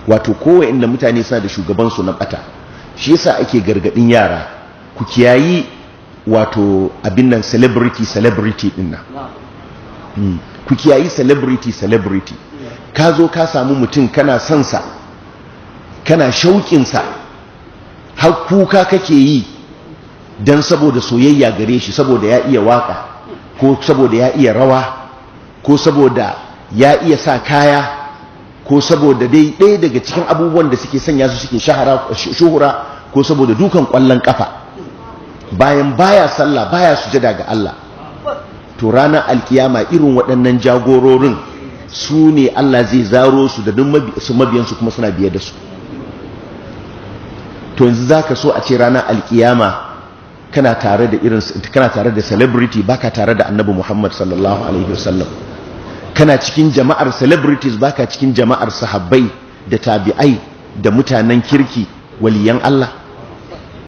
Wato kowa inda mutane suna da shugabansu na bata. Shi yasa ake gargadin yara, ku kiyayi wato abin nan, celebrity celebrity din nan. Ku kiyayi celebrity celebrity. Ka zo ka samu mutum kana son sa, kana shauƙinsa, har kuka kake yi don saboda soyayya gare shi, saboda ya iya waka, ko saboda ya iya rawa, ko saboda ya iya sa kaya, ko saboda dai ɗaya daga cikin abubuwan da suke sanya su suke shuhura, ko saboda dukan ƙwallon ƙafa, bayan baya sallah, baya sujada ga Allah. To ranar alkiyama irin waɗannan jagororin su ne Allah zai zaro su da duk su mabiyansu kuma suna biye da su. To yanzu zaka so a ce ranar alkiyama kana tare da irin, kana tare da celebrity, baka tare da Annabi Muhammad sallallahu alaihi wasallam? Kana cikin jama'ar celebrities, baka cikin jama'ar sahabbai da tabi'ai da mutanen kirki, waliyan Allah.